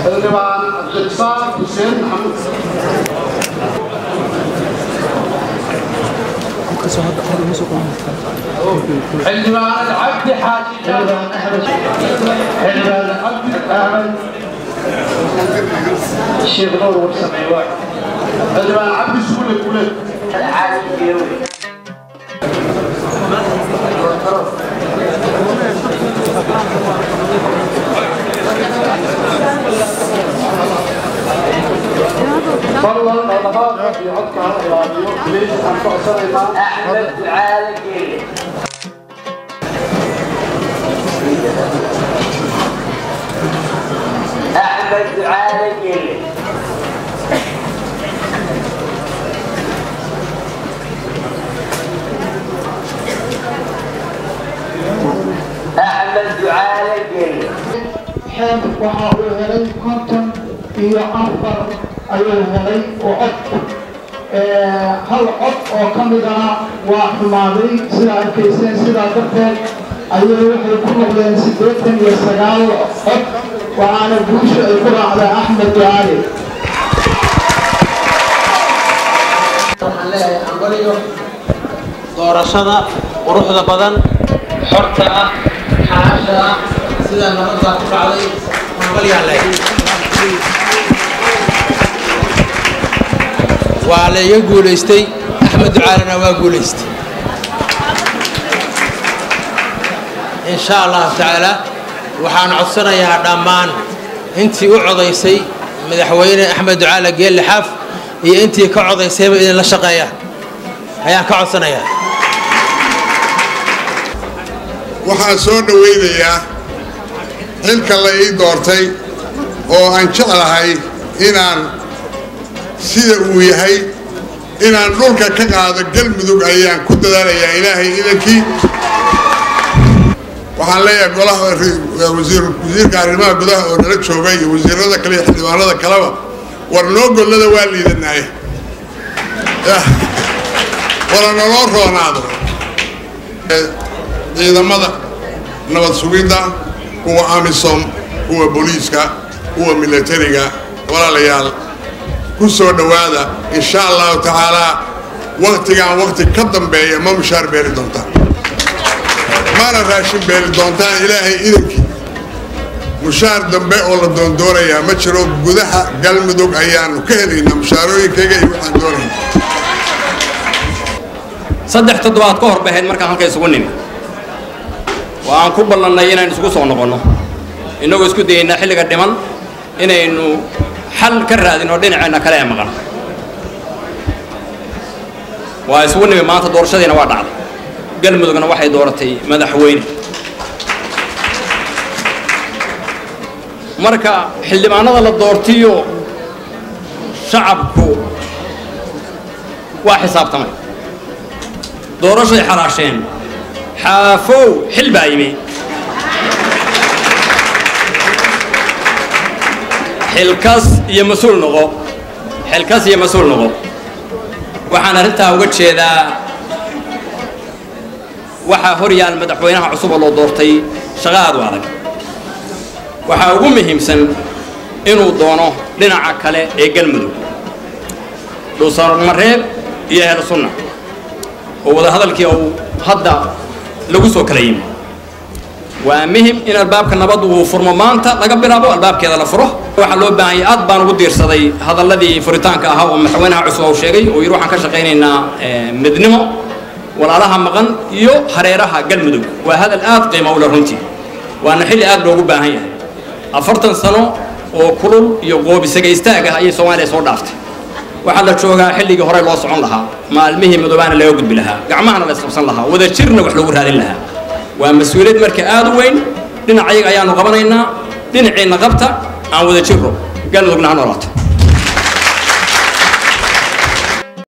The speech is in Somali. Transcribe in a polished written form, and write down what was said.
Xildhibaan Cabdirasaaq Xuseen Maxamuud. Xildhibaan Cabdi Xaaji Xildhibaan Axmed Xildhibaan Cabdi Axmed Sheekh Nuur Warsamey waay. Xildhibaan Cabdi Suule Kule. Fadlan dhaqdhaqaaqa iyo codka hala ilaaliyo please, aan ku codsanaynaa. Axmed Ducaale Geele. Axmed Ducaale Geele. Axmed Ducaale Geele. Xeeb waxa uu helay 54 ayuu helay oo cod, hal cod oo ka midana waa xumaaday sidaa arkayseen. Sidaa darteed ayay waxay ku noqdeen 89 cod, waxaana guusha ay ku raacdaa Axmed Ducaale. Waxaan leeyahay ambaliyo doorashada quruxda badan, xorta ah, xalaasha ah, sida nabaddaa ku dhacday ambalyaan leeyahay. Waa la iga guulaystay, Axmed Ducaalena waa guulaystay. In sha Allahu tacaala waxaan codsanayaa dhammaan intii u codaysay madaxweyne Axmed Ducaale Geelle Xaaf iyo intii ka codaysayba idinla shaqeeya ayaan ka codsanayaa. Waxaan soo dhowaynayaa xilka la ii doortay oo aan jeclahay inaan sida uu yahay inaan dhulka ka qaado Galmudug ayaan ku dadaalayaa Ilaahay idankii. Waxaan leeyahay golaha wasiirka arrimaha gudaha oo nala jooga iyo wasiirada kale iyo xildhibaanada kaleba, war noo gollada waa liidanaaye, wara naloo roonaado. Ciidamada nabad sugidda, kuwa AMISOM, kuwa booliiska, kuwa milatariga, walaalayaal ku soo dhowaada. Insha Allahu tacaalaa waktigaan wakti ka dambeeya ma mushaar beeli doontaan mana raashin beeli doontaan Ilaahay idankii. Mushaar dambe oo la doondoonayaa ma jiro, gudaha Galmudug ayaanu ka helaynaa mushaarooyinkayga iyo waxaan doonayna. 3 toddobaad ka hor bay ahayd markaan halka isugu nimi oo aan ku ballannay inaynu isugu soo noqonno, innagoo isku dayaynaa xilliga dhiman inaynu xal ka raadino dhinaceenna kale ee maqan. Waa isugu nimi maanta, doorashadiina waa dhacday, Galmudugna waxay dooratay madaxweyne. Marka xildhibaanada la doortiyo shacabku waa xisaabtamay, doorashay xalaasheen, Xaafow xil baa yimi. Xilkas iyo mas-uul noqo, xilkas iyo mas-uul noqo. Waxaan arrintaa uga jeedaa waxaa hor yaal madaxweynaha cusub oo loo doortay shaqo aad u adag. Waxaa ugu muhiimsan inuu doono dhinaca kale ee Galmudug, Dhuusamareeb iyo Ahlu Sunna oo wadahadalkii uu hadda lagu soo kala yimi. Waa muhim in albaabka nabaddu uu furmo, maanta laga bilaabo albaabkeeda la furo. Waxaa loo baahan yahay, aad baan ugu diirsaday hadalladii furitaanka ahaa oo madaxweynaha cusub uu sheegay oo yidhi waxaan ka shaqaynaynaa midnimo walaalaha maqan iyo hareeraha Galmudug. Waa hadal aad qiimo u leh runtii, waana xilli aad loogu baahan yahay. 40 sano oo kulul iyo qoobisaga istaag ah ayay Soomaaliya soo dhaaftay. Waxaa la joogaa xilligii hore loo socon lahaa, maalmihii madoobaana laga gudbi lahaa, gacmahana la isqabsan lahaa, wada jirna wax loogu raadin lahaa. Waa mas-uuliyad marka aad u weyn, dhinacayaga ayaanu qabanaynaa, dhinaciinna qabta, aan wada jirro, Galmudugna ha noolaato.